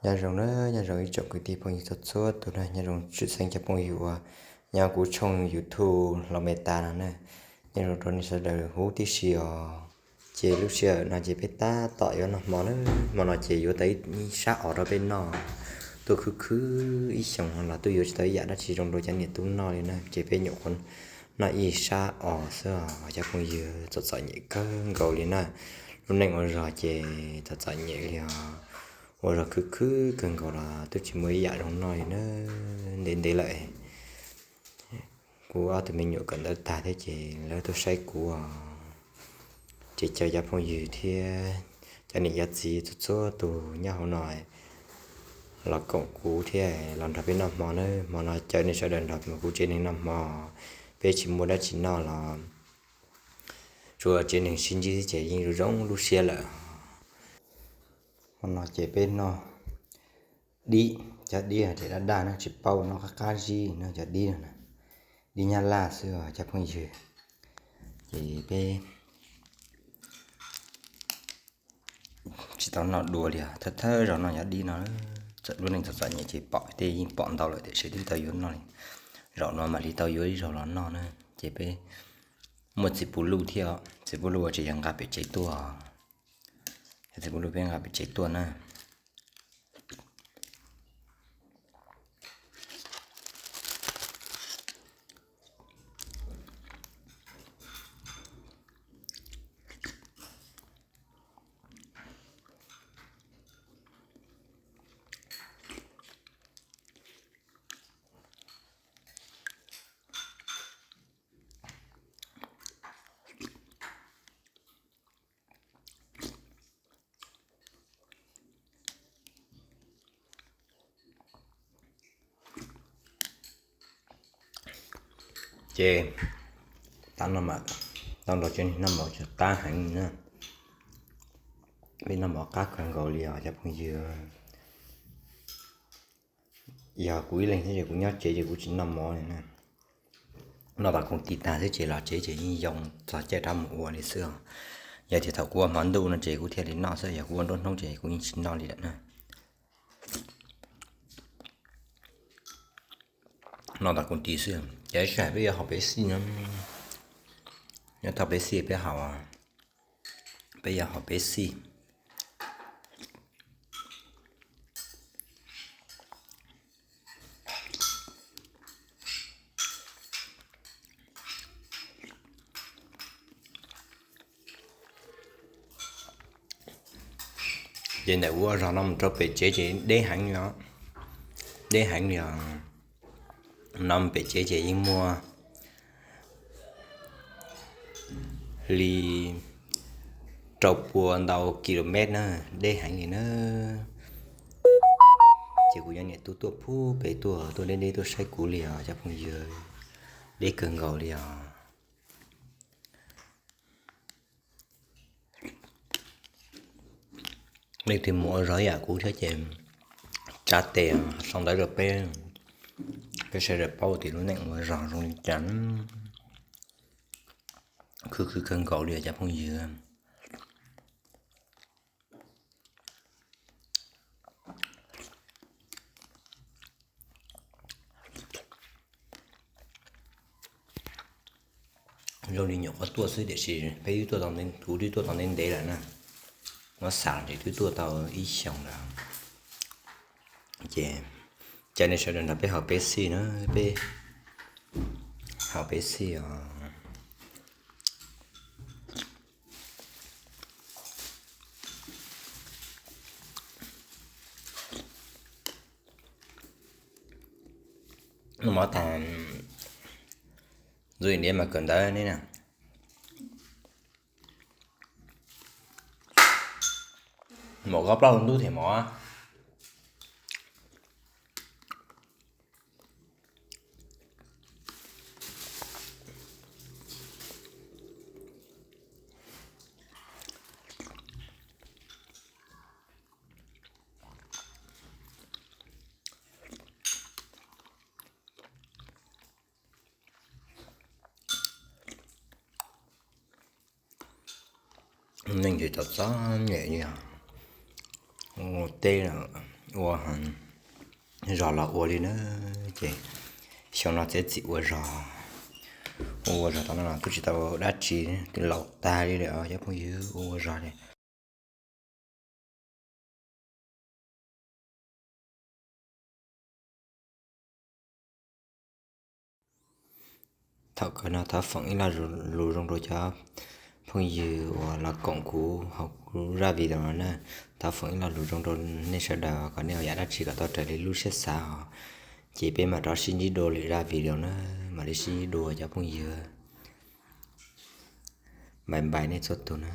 Nyob zoo na, nyob zoo ib tsoom kwv tij phooj ywg txhua txhua tus na, nyob zoo tshwj xeeb cov phooj ywg uas nyob kuv tshooj YouTube Hlob Mes Tas no na, nyob zoo rau nej sawv daws huv tib si os. Ces lub sij hawm no ces peb tab tom yuav noj hmo na, hmo no ces yuav tau ib sab os rau peb noj. Tuaj khwv khwv ib xyoos los twb yuav tsis tau ib yam dab tsi zoo rau cov niam tub noj li na, ces peb nyuam qhuav noj ib sab os xwb os cov phooj ywg, txom txom nyem kawg nkaus li na. Lub neej ua zog ces txom txom nyem li os, ua zog khwv khwv kawg nkaus los twb tsis muaj ib yam zoo noj li na. Ntev ntev lawm, kuv ob tug me nyuam kawm ntawv tag thiab ces lawv tuaj saib kuv os. Ces caw cov phooj ywg thiab cov niam cov txiv txhua txhua tus nyob hauv no los koom kuv thiab los nrog peb noj hmo na. Hmo no caw nej sawv daws nrog kuv tsev neeg noj hmo, peb tsis muaj dab tsi noj los tsuas tsev neeg sib ntsib xwb ces yeej zoo zoo lub siab lawm. Hmo no ces peb noj dib, cov dib ces daj daj na, tsis paub, noj qab qab zib no, cov dib no na, dib Nyab Laj xwb os cov phooj ywg. Ces peb tsis tau noj dua li os, thawj thawj zaug noj cov dib no. Lub neej txom txom nyem ces pom tej yeej pom ntau lawm tiam sis twb tsis tau yuav noj li. Zaum no mam li tau yuav ib zaug los noj na. Ces peb muaj txiv puv luj thiab, txiv puv luj ces yog nqa pem tsev tuaj, yog txiv puv luj peb nqa pem tsev tuaj na. Ces tau nrog tsev neeg noj mov ces qab heev na. Peb noj mov qab kawg nkaus li os cov phooj ywg. Yog kuv ib leeg thiab ces kuv nyob tsev ces kuv tsis noj mov li na. Noj tom koom tis tag xwb ces los tsev ces yeej yoo txog caij rov mus ua li xwb os. Yog tias thaum kuv ua hmo ntuj no ces kuv thiaj li noj xwb, yog kuv ua nruab hnub ces kuv yeej tsis noj li lawm na. Noj tom koom tis xwb. Ces sij hawm peb yuav haus peb xij no, nyob thaum peb xij peb haus, peb yuav haus peb xij. Ces ntawm ua zog no mus rau pem tsev ces deb heev li os, deb heev li os. No pem tsev ces yeej muaj li rau pua ntau kilomev na, deb heev li na. Ces kuv cov niam tub tuaj pub pem tuaj, tuaj deb deb tuaj saib kuv li os cov phooj ywg, deb kawg nkaus li os. Leej twg mus ua zog ib yam kuv thiab ces tsa tes sau ntawv rau peb, peb sawv daws paub tias lub neej ua zog zoo li cas. Khwv khwv kawg nkaus li os cov phooj ywg. Zoo li nyuam qhuav tuaj xwb tiam sis peb twb tuaj tau, kuv twb tuaj tau ntev ntev lawm na. Muab xam ces twb tuaj tau ib xyoos lawm. Ces caw nej sawv daws nrog peb haus peb xij na, peb haus peb xij os. Noj mov tag, ntxuav niam mas kawm ntawv ne na. Mov koj plaub hau ntub thiab mov. Neeg ces txom txom nyem li os, ua teb lawm, ua zog los ua li na, ces xyoo no txiav txim ua zog. Ua ua zog tau no los twb tsis tau dab tsi, twb laus tag li lawm os cov phooj ywg, ua ua zog li. Thaum kawg no thov foom ib lo lus zoo rau cov phooj ywg uas los koom kuv hauv kuv zaj video no na. Thov foom ib lo lus zoo rau nej sawv daws, kom nej ua yam dab tsi kom tau raws li lub siab xav os. Ces peb mam rov sib ntsib dua lwm zaj video na, mam li sib ntsib dua cov phooj ywg. Npais npais nej txhua tus na.